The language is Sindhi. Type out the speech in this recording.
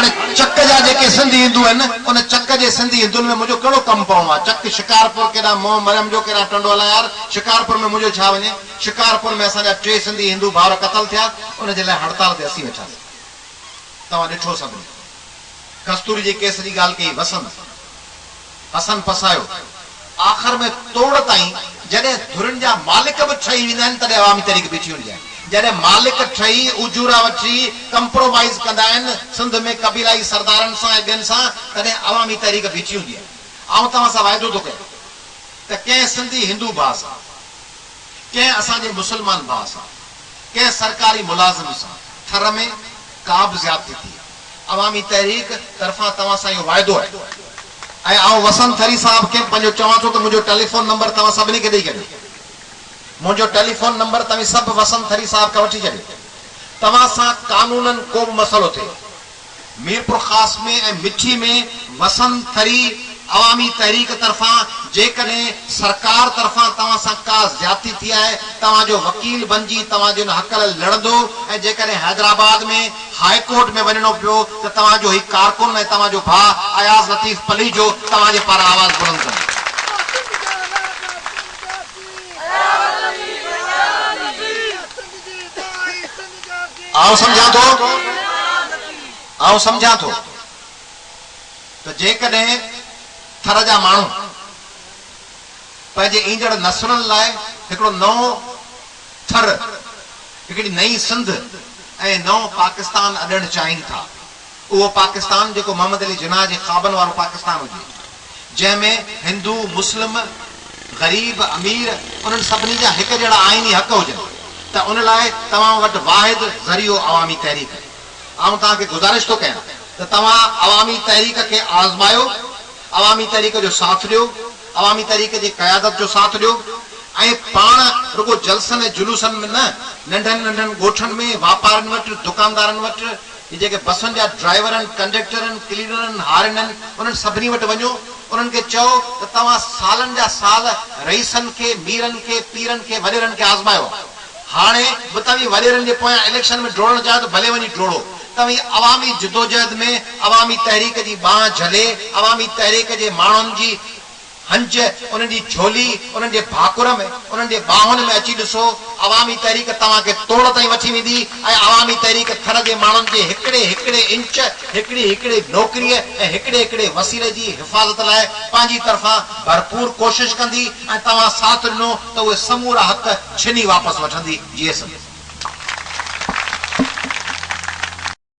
هاڻي چڪ جا جيڪي سنڌي هندو آهن، ان چڪ جي سنڌي هندن ۾ منهنجو ڪهڙو ڪم پوڻو آهي؟ چڪ شڪارپور ڪيڏانهن منهن مريم جو ڪيڏانهن ٽنڊو الهيار، شڪارپور ۾ منهنجو ڇا وڃي؟ شڪارپور ۾ اسان جا ٽي سنڌي هندو ڀائر قتل ٿيا، ان جي لاء هڙتال تي اسين ويٺاسين. توهان ڏٺو سڀني. کستوري جي ڪيس جي ڳالهه ڪئي وسند حسن پسايو. آخر ۾ توڙ تائين جڏهن ڌرين جا مالڪ به ٺهي ويندا آهن تڏهن عوامي تحريڪ بيٺي هوندي آهي. جڏهن مالڪ ٺهي اجورا وٺي ڪمپرومائيز ڪندا آهن سنڌ ۾ قبيلائي سردارن سان ۽ ٻين سان تڏهن عوامي تحريڪ بيٺي هوندي آهي. آئون توهان سان واعدو ٿو ڪيان ته ڪنهن سنڌي هندو ڀاء سان، ڪنهن اسان جي مسلمان ڀاء سان، ڪنهن سرڪاري ملازم سان ٿر ۾ ڪا به زيادتي ٿي عوامي تحريڪ طرفان توهان سان اهو واعدو آهي ۽ آئون وسند ٿري صاحب کي پنهنجو چوان ٿو ته منهنجو ٽيليفون نمبر توهان سڀني کي ڏئي ڇڏيو. منهنجو ٽيليفون نمبر توهين سڀ وسند ٿري صاحب کان وٺي ڇڏيو. توهان سان قانونن ڪو به مسئلو ٿئي. ميرپورخاص ۾ ۽ مٺي ۾ وسند ٿري عوامي تحريڪ طرفان جيڪڏهن سرڪار طرفان توهان سان ڪا زيادتي ٿي آهي توهان جو وڪيل بنجي توهان جي ان حق لاء لڙندو ۽ جيڪڏهن حيدرآباد ۾ هاء ڪورٽ ۾ وڃڻو پيو ته توهان جو هي ڪارڪن ۽ توهان جو ڀاء اياز لطيف پليجو توهان جي پاران آواز بلند ڪندو. آئون سمجهان ٿو آئون سمجهان ٿو ته جيڪڏهن ٿر جا ماڻهو پنهنجي ايندڙ نسلن لاء هڪڙو نئون ٿر، هڪڙي نئين سنڌ ۽ نئون پاڪستان اڏڻ چاهين ٿا، اهو پاڪستان جيڪو محمد علي جناح جي خوابن وارو پاڪستان هجي، جنهن ۾ هندو، مسلم، غريب، امير انهن سڀني جا هڪ جهڙا آئيني حق هجن ته ان لاء توهان وٽ واحد ذريعو عوامي تحريڪ آهي. آئون توهان کي گذارش ٿو ڪيان ته توهان عوامي تحريڪ کي آزمايو، عوامي تحريڪ جو ساٿ ڏيو، عوامي تحريڪ جي قيادت جو ساٿ ڏيو ۽ پاڻ رڳو جلسن ۽ جلوسن ۾ نه، ننڍن ننڍن ڳوٺن ۾ واپارين وٽ، دڪاندارن وٽ، هي جيڪي بسن جا ڊرائيور آهن، ڪنڊيڪٽر آهن، ڪلينر آهن، هارين آهن، انهن سڀني وٽ وڃو، انهن کي چئو ته توهان سالن جا سال رئيسن کي، ميرن کي، پيرن کي، وڏيرن کي آزمايو آهي. هاڻي به توهين وڏيرن جي پويان اليڪشن ۾ ڊوڙڻ چاهيو ته ڀلي وڃي ڊوڙو. توهين عوامي جدوجهد ۾ عوامي تحريڪ جي ٻانهن جهلي، عوامي تحريڪ جي ماڻهن جي هنج، انهن جي جهولي، انهن جي ڀاڪر ۾، انهن جي ٻانهن ۾ اچي ڏسو، عوامي تحريڪ توهان کي توڙ تائين وٺي ويندي ۽ عوامي تحريڪ ٿر جي ماڻهن جي هڪڙي هڪڙي انچ، هڪڙي هڪڙي نوڪريء ۽ هڪڙي هڪڙي وسيلي جي حفاظت لاء پنهنجي طرفان ڀرپور ڪوشش ڪندي ۽ توهان ساٿ ڏنو ته اهي سمورا حق ڇني واپس وٺندي. جيئي سنڌ.